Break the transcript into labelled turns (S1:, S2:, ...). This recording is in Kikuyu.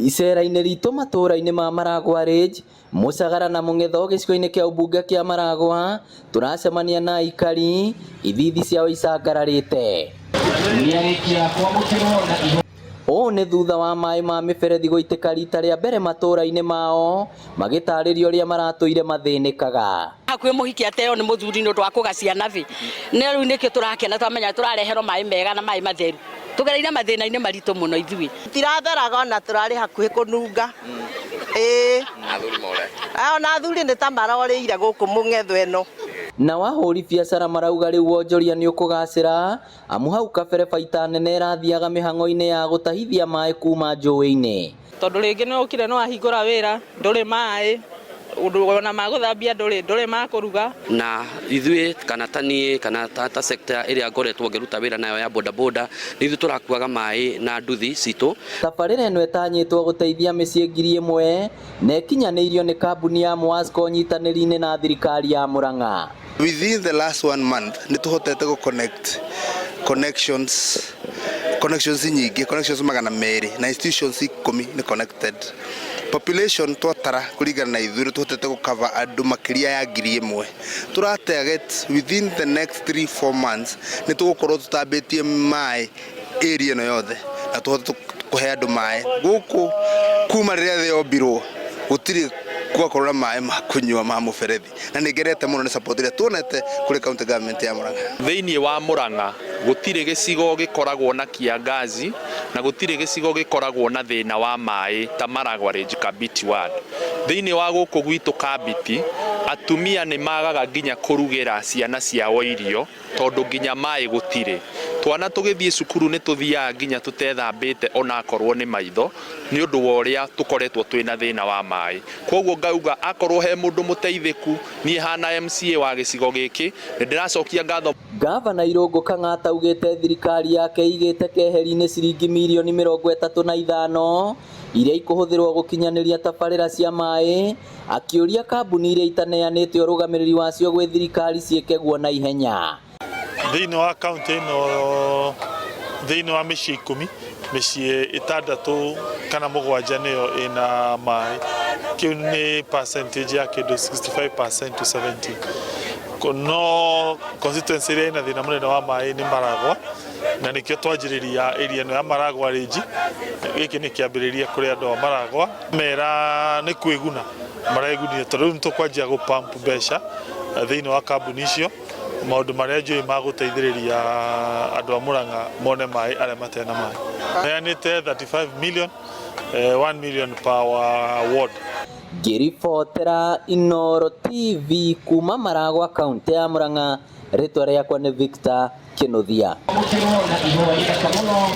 S1: Icera-inĩ ritũ matũra-inĩ ma Maragwa Ridge, Mũcagara na Mũng'etho gĩcigo-inĩ kĩa ũmbunge kĩa Maragwa, tũracemania na aikari ithithi ciao icangararĩte. Ũũ nĩ thutha wa maĩ ma mĩberethi gũitĩka rita rĩa mbere matũra-inĩ mao, magĩtarĩria ũrĩa maratũire mathĩnĩkaga.
S2: Hakuhĩ mũhiki ateo nĩ mũthuri nĩ ũndũ wa kũga ciana thĩ. Na rĩu nĩkĩo tũrakena twamenya tũrareherwo maĩ mega na maĩ matheru. Tũgereire mathĩna-inĩ maritũ mũno ithuĩ.
S3: Tiratheraga ona tũrarĩ hakuhĩ kũnunga. Ĩĩ. Ona athuri nĩ ta marorĩire gũkũ mũng'etho ĩno.
S1: Nao ahũri biacara marauga rĩu wonjoria nĩ ũkũgacĩra amu hau kabere baita nene ĩrathiaga mĩhang'o-inĩ ya gũtahithia maĩ kuma njũĩ-inĩ.
S4: Tondũ rĩngĩ nĩ ũkire nĩ wahingũra wĩra ndũrĩ maĩ ona ma gũthambia ndũrĩ ndũrĩ ma kũruga.
S5: Na ithuĩ kana ta niĩ kana ta sector ĩrĩa ngoretwo ngĩruta wĩra nayo ya boda boda, nĩ ithuĩ tũrakuaga maĩ na nduthi citũ.
S1: Tabarĩra ĩno ĩtanyĩtwo gũteithia mĩciĩ 1000 na ĩkinyanĩirio nĩ kambuni ya Mwasco nyitanĩri-inĩ na thirikari ya Murang'a.
S6: Within the last one month nĩ tũhotete gũ connect connections nyingĩ, connections 200 na institutions 10 nĩ connected. Population twatara kũringana na ithuĩ nĩ tũhotete gũ cover andũ makĩria ya 1000. Tũra target within the next 3-4 months nĩ tũgũkorwo tũtambĩtie maĩ area ĩno yothe na tũhote kũhe andũ maĩ gũkũ. Kuma rĩrĩa thĩ yombirwo gũtirĩ gwakorwo na maĩ ma kũnyua ma mũberethi, na nĩ ngenete mũno nĩ support ĩrĩa tuonete kũrĩ county government ya Murang'a.
S7: Thĩinĩ wa Murang'a gũtirĩ gĩcigo gĩkoragwo na kiangazi na gũtirĩ gĩcigo gĩkoragwo na thĩna wa maĩ ta Maragwa Ridge Kabiti ward. Thĩinĩ wa gũkũ gwitũ Kabiti, atumia nĩ magaga nginya kũrugĩra ciana ciao irio tondũ nginya maĩ gũtirĩ. Twana tũgĩthiĩ cukuru nĩ tũthiaga nginya tũtethambĩte onakorwo nĩ maitho nĩ ũndũ wa ũrĩa tũkoretwo twĩna thĩna wa maĩ. Koguo ngauga akorwo he mũndũ mũteithĩku, niĩ hana MCA wa gĩcigo gĩkĩ nĩ ndĩracokia ngatho.
S1: Gavana Irũngũ Kang'ata augĩte thirikari yake ĩigĩte keheri-inĩ ciringi mirioni 35 iria ikũhũthĩrwo gũkinyanĩria tabarĩra cia maĩ, akĩũria kambuni iria itaneanĩte ũrũgamĩrĩri wacio gwĩ thirikari ciĩke guo na ihenya.
S8: Thĩinĩ wa kaunti ĩno, thĩinĩ wa mĩciĩ 10, mĩciĩ 6 kana 7 nĩyo ĩna maĩ. Kĩu nĩ percentage ya kĩndũ 65% to 70. No constituency ĩrĩa ĩna thĩna mũnene wa maĩ nĩ Maragwa, na nĩkĩo twanjĩrĩria area ĩno ya Maragwa Ridge. Gĩkĩ nĩ kĩambĩrĩria kũrĩ andũ a Maragwa, mera nĩ kwĩguna maregunire tondũ rĩu nĩ tũkwanjia gũ pump mbeca thĩinĩ wa kambuni icio, maũndũ marĩa njũĩ ma gũteithĩrĩria andũ a Murang'a mone maĩ arĩa matarĩ na maĩ. Heanĩte 35 million, 1 million per ward.
S1: Ngĩribotera Inooro TV kuma Maragwa, kaunti ya Murang'a, rĩtwa rĩakwa nĩ Victor Kinuthia.